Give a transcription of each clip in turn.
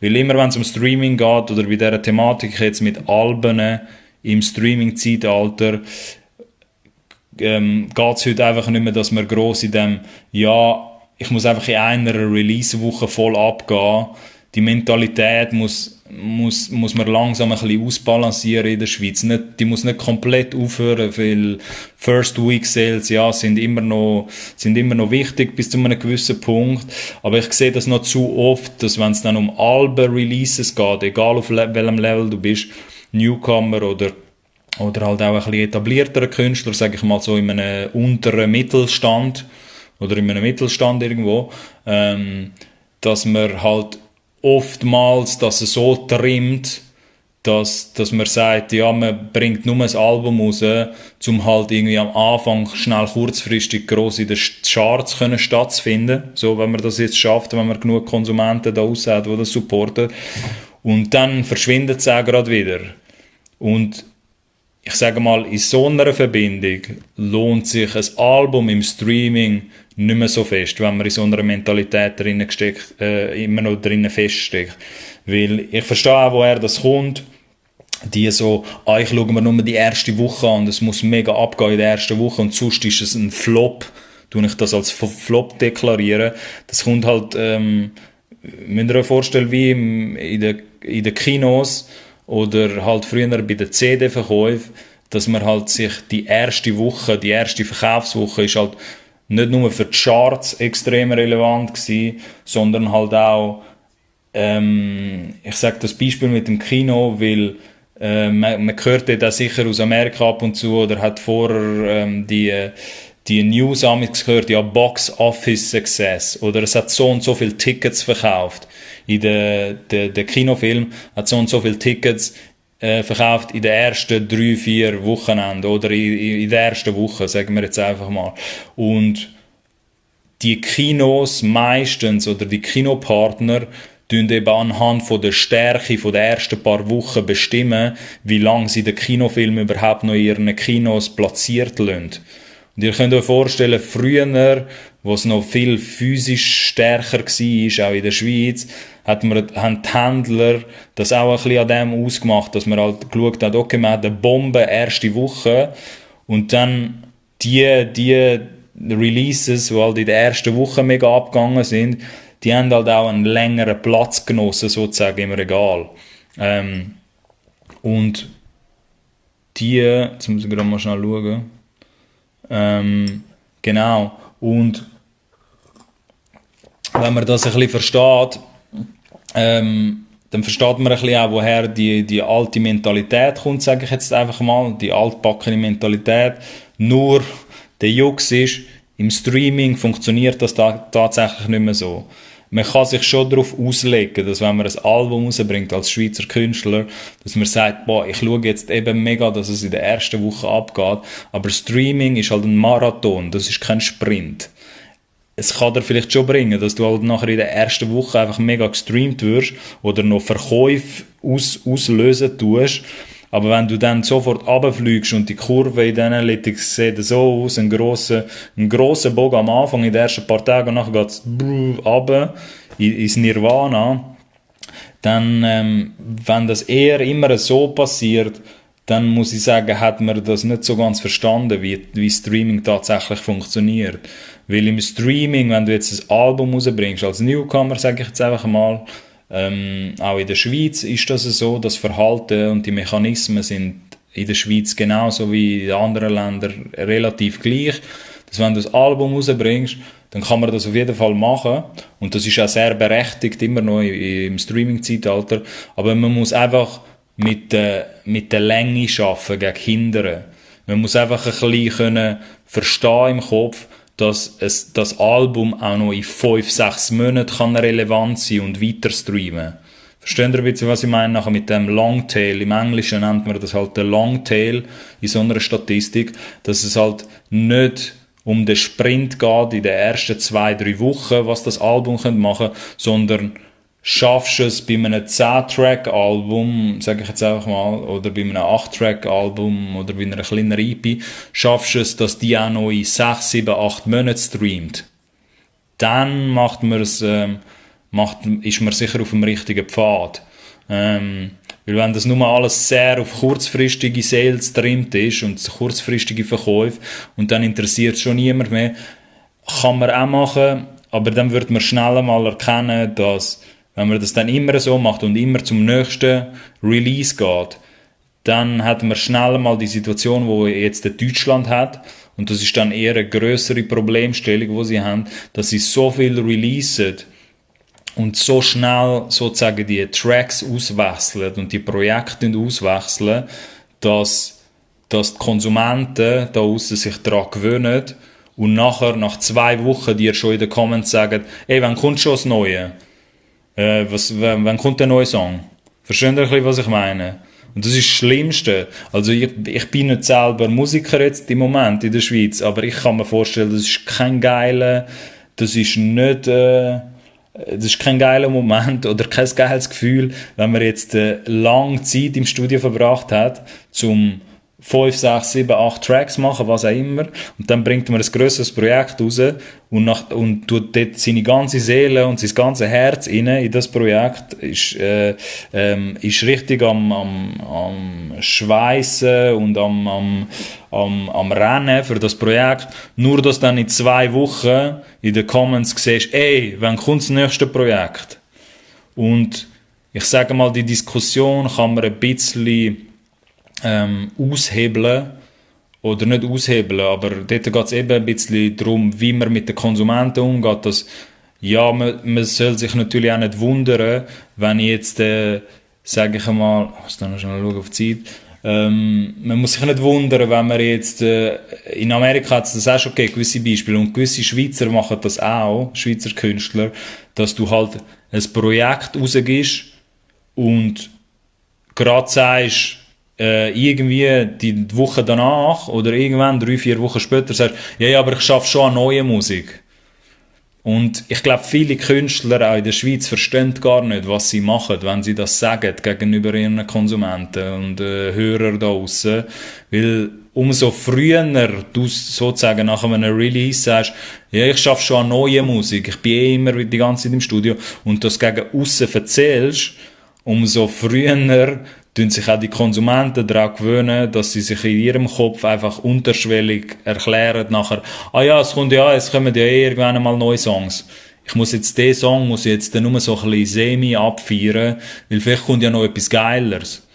Weil immer wenn es um Streaming geht, oder bei dieser Thematik jetzt mit Alben im Streaming-Zeitalter, geht es heute einfach nicht mehr, dass man gross in dem, ja, ich muss einfach in einer Release-Woche voll abgehen. Die Mentalität muss man langsam ein bisschen ausbalancieren in der Schweiz. Die muss nicht komplett aufhören, weil First Week Sales, ja, sind immer noch wichtig bis zu einem gewissen Punkt. Aber ich sehe das noch zu oft, dass wenn es dann um Alben-Releases geht, egal auf welchem Level du bist, Newcomer oder halt auch ein bisschen etablierterer Künstler, sage ich mal so in einem unteren Mittelstand oder in einem Mittelstand irgendwo, dass man halt oftmals das so trimmt, dass man sagt, ja, man bringt nur ein Album raus, um halt irgendwie am Anfang schnell kurzfristig gross in den Charts können stattzufinden. So, wenn man das jetzt schafft, wenn man genug Konsumenten da raus hat, die das supporten. Und dann verschwindet es auch gerade wieder. Und ich sage mal, in so einer Verbindung lohnt sich ein Album im Streaming nicht mehr so fest, wenn man in so einer Mentalität immer noch drinnen feststeckt. Weil ich verstehe auch, woher das kommt. Die so, ich schaue mir nur die erste Woche an, es muss mega abgehen in der ersten Woche und sonst ist es ein Flop. Tue ich das als Flop deklarieren. Das kommt halt, müsst ihr euch vorstellen, wie in den Kinos, oder halt früher bei den CD-Verkäufen, dass man halt sich die erste Verkaufswoche ist halt nicht nur für die Charts extrem relevant gewesen, sondern halt auch, ich sage das Beispiel mit dem Kino, weil man hört da sicher aus Amerika ab und zu, oder hat vorher die News gehört, ja, Box Office Success, oder es hat so und so viele Tickets verkauft. Der Kinofilm hat so und so viele Tickets verkauft in den ersten 3-4 Wochenenden oder in der ersten Woche, sagen wir jetzt einfach mal. Und die Kinos meistens oder die Kinopartner tun eben anhand von der Stärke von den ersten paar Wochen bestimmen, wie lange sie den Kinofilm überhaupt noch in ihren Kinos platziert lassen. Und ihr könnt euch vorstellen, früher, wo es noch viel physisch stärker war, auch in der Schweiz, haben die Händler das auch ein bisschen an dem ausgemacht, dass man halt geschaut hat, okay, man hat eine Bombe erste Woche und dann die Releases, die halt in der ersten Woche mega abgegangen sind, die haben halt auch einen längeren Platz genossen, sozusagen im Regal. Und jetzt muss ich gerade mal schnell schauen. Genau. Und wenn man das ein bisschen versteht, dann versteht man ein bisschen auch, woher die alte Mentalität kommt, sage ich jetzt einfach mal, die altbackene Mentalität. Nur der Jux ist, im Streaming funktioniert das tatsächlich nicht mehr so. Man kann sich schon darauf auslegen, dass wenn man ein Album rausbringt als Schweizer Künstler, dass man sagt, ich schaue jetzt eben mega, dass es in der ersten Woche abgeht, aber Streaming ist halt ein Marathon, das ist kein Sprint. Es kann dir vielleicht schon bringen, dass du halt nachher in der ersten Woche einfach mega gestreamt wirst oder noch Verkäufe auslösen tust. Aber wenn du dann sofort runterfliegst und die Kurve in den Analytics sieht so aus, ein grosser Bogen am Anfang in den ersten paar Tagen und nachher geht es runter ins Nirvana, dann, wenn das eher immer so passiert, dann muss ich sagen, hat man das nicht so ganz verstanden, wie Streaming tatsächlich funktioniert. Weil im Streaming, wenn du jetzt ein Album rausbringst, als Newcomer, sage ich jetzt einfach mal, auch in der Schweiz ist das so, das Verhalten und die Mechanismen sind in der Schweiz genauso wie in anderen Ländern relativ gleich, dass wenn du das Album rausbringst, dann kann man das auf jeden Fall machen und das ist auch sehr berechtigt, immer noch im Streaming-Zeitalter, aber man muss einfach mit der Länge arbeiten gegen Hindern. Man muss einfach ein bisschen verstehen im Kopf, dass das Album auch noch in 5-6 Monaten relevant sein kann und weiter streamen. Versteht ihr ein bisschen, was ich meine? Nachher mit dem Longtail, im Englischen nennt man das halt der Longtail in so einer Statistik, dass es halt nicht um den Sprint geht in den ersten 2-3 Wochen, was das Album machen könnte, sondern schaffst du es bei einem 10-Track-Album, sage ich jetzt einfach mal, oder bei einem 8-Track-Album oder bei einer kleinen EP, schaffst du es, dass die auch noch in 6, 7, 8 Monaten streamt. Dann macht man es ist man sicher auf dem richtigen Pfad. Weil wenn das nur alles sehr auf kurzfristige Sales getrimmt ist und kurzfristige Verkäufe und dann interessiert es schon niemand mehr, kann man auch machen, aber dann wird man schnell mal erkennen, dass wenn man das dann immer so macht und immer zum nächsten Release geht, dann hat man schnell mal die Situation, wo jetzt Deutschland hat, und das ist dann eher eine grössere Problemstellung, die sie haben, dass sie so viel releasen und so schnell sozusagen die Tracks auswechseln und die Projekte auswechseln, dass die Konsumenten da aussen sich daran gewöhnen und nachher, nach 2 Wochen, dir schon in den Comments sagen, ey, wann kommt schon das Neue? Wann kommt der neue Song? Versteht ihr ein bisschen, was ich meine? Und das ist das Schlimmste. Also ich bin nicht selber Musiker jetzt im Moment in der Schweiz, aber ich kann mir vorstellen, das ist kein geiler, das ist nicht, das ist kein geiler Moment oder kein geiles Gefühl, wenn man jetzt lange Zeit im Studio verbracht hat, zum 5, 6, 7, 8 Tracks machen, was auch immer. Und dann bringt man ein grösseres Projekt raus und tut dort seine ganze Seele und sein ganzes Herz in das Projekt. Ist richtig am Schweissen und am Rennen für das Projekt. Nur, dass dann in 2 Wochen in den Comments siehst, ey, wann kommt das nächste Projekt? Und ich sage mal, die Diskussion kann man ein bisschen aushebeln, oder nicht aushebeln, aber dort geht es eben ein bisschen darum, wie man mit den Konsumenten umgeht, dass, ja, man soll sich natürlich auch nicht wundern, wenn ich jetzt, sage ich einmal, ich muss dann noch schnell schauen auf die Zeit, man muss sich nicht wundern, wenn man jetzt, in Amerika hat es das auch schon gegeben, gewisse Beispiele, und gewisse Schweizer machen das auch, Schweizer Künstler, dass du halt ein Projekt rausgibst und gerade sagst, irgendwie die Woche danach oder irgendwann 3, 4 Wochen später sagst, ja, aber ich schaffe schon an neue Musik. Und ich glaube, viele Künstler auch in der Schweiz verstehen gar nicht, was sie machen, wenn sie das sagen gegenüber ihren Konsumenten und Hörern da draussen. Weil umso früher du sozusagen nach einem Release sagst, ja, ich schaffe schon an neue Musik, ich bin immer die ganze Zeit im Studio, und das gegen aussen erzählst, umso früher tun sich auch die Konsumenten daran gewöhnen, dass sie sich in ihrem Kopf einfach unterschwellig erklären nachher, es kommen ja irgendwann einmal neue Songs. Ich muss jetzt den Song nur so ein bisschen semi abfeiern, weil vielleicht kommt ja noch etwas Geileres.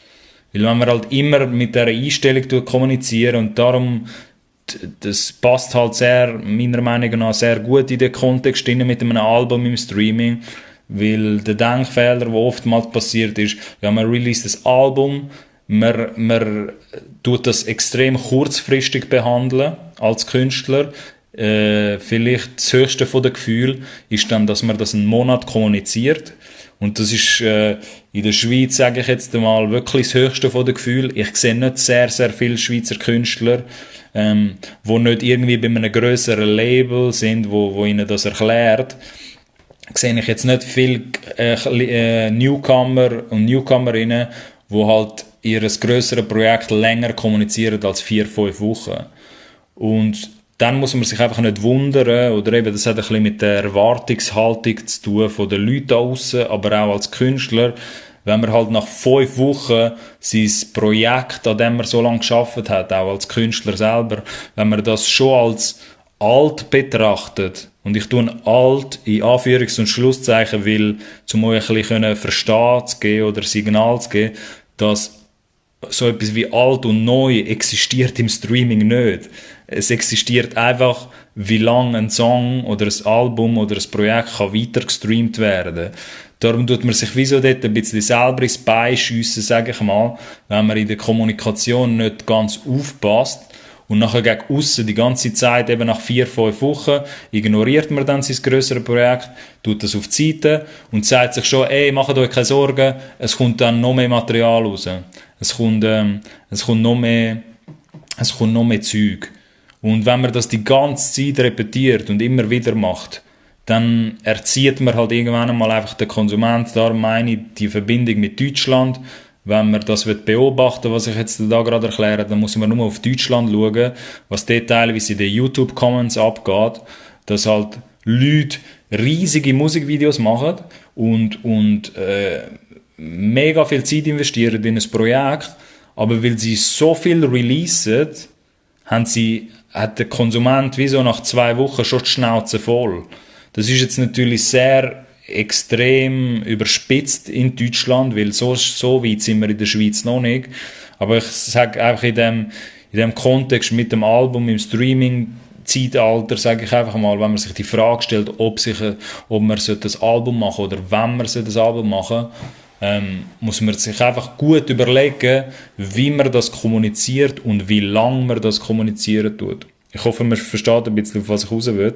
Weil wenn man halt immer mit dieser Einstellung kommunizieren, und darum, das passt halt meiner Meinung nach sehr gut in den Kontext mit einem Album im Streaming. Weil der Denkfehler, der oftmals passiert ist, ja, man release das Album, man tut das extrem kurzfristig behandeln als Künstler. Vielleicht das höchste von den Gefühlen ist dann, dass man das einen Monat kommuniziert. Und das ist in der Schweiz, sage ich jetzt einmal, wirklich das höchste von den Gefühlen. Ich sehe nicht sehr, sehr viele Schweizer Künstler, die nicht irgendwie bei einem grösseren Label sind, wo ihnen das erklärt. Sehe ich jetzt nicht viele Newcomer und Newcomerinnen, die halt ihr grösseres Projekt länger kommunizieren als 4, 5 Wochen. Und dann muss man sich einfach nicht wundern, oder eben, das hat ein bisschen mit der Erwartungshaltung zu tun von den Leuten da draussen, aber auch als Künstler, wenn man halt nach 5 Wochen sein Projekt, an dem man so lange gearbeitet hat, auch als Künstler selber, wenn man das schon als alt betrachtet, und ich tue alt in Anführungs- und Schlusszeichen, weil, um euch ein bisschen verstehen zu geben oder Signal zu geben, dass so etwas wie alt und neu existiert im Streaming nicht. Es existiert einfach, wie lange ein Song oder ein Album oder ein Projekt kann weiter gestreamt werden. Darum tut man sich wieso dort ein bisschen selber ins Bein schiessen, sage ich mal, wenn man in der Kommunikation nicht ganz aufpasst. Und nachher gegen aussen die ganze Zeit, eben nach 4, 5 Wochen, ignoriert man dann sein grösseres Projekt, tut das auf die Seite und sagt sich schon, macht euch keine Sorgen, es kommt dann noch mehr Material raus. Es kommt noch mehr Zeug. Und wenn man das die ganze Zeit repetiert und immer wieder macht, dann erzieht man halt irgendwann einmal einfach den Konsument. Darum meine ich, die Verbindung mit Deutschland. Wenn man das beobachten will, was ich jetzt da gerade erkläre, dann muss man nur auf Deutschland schauen, was dort teilweise in den YouTube-Comments abgeht, dass halt Leute riesige Musikvideos machen und mega viel Zeit investieren in ein Projekt, aber weil sie so viel releasen, hat der Konsument wie so nach 2 Wochen schon die Schnauze voll. Das ist jetzt natürlich sehr extrem überspitzt in Deutschland, weil so weit sind wir in der Schweiz noch nicht. Aber ich sage einfach in dem Kontext mit dem Album im Streaming-Zeitalter, sage ich einfach mal, wenn man sich die Frage stellt, ob man das Album machen oder wenn man das Album machen, muss man sich einfach gut überlegen, wie man das kommuniziert und wie lange man das kommunizieren tut. Ich hoffe, man versteht ein bisschen, auf was ich raus will.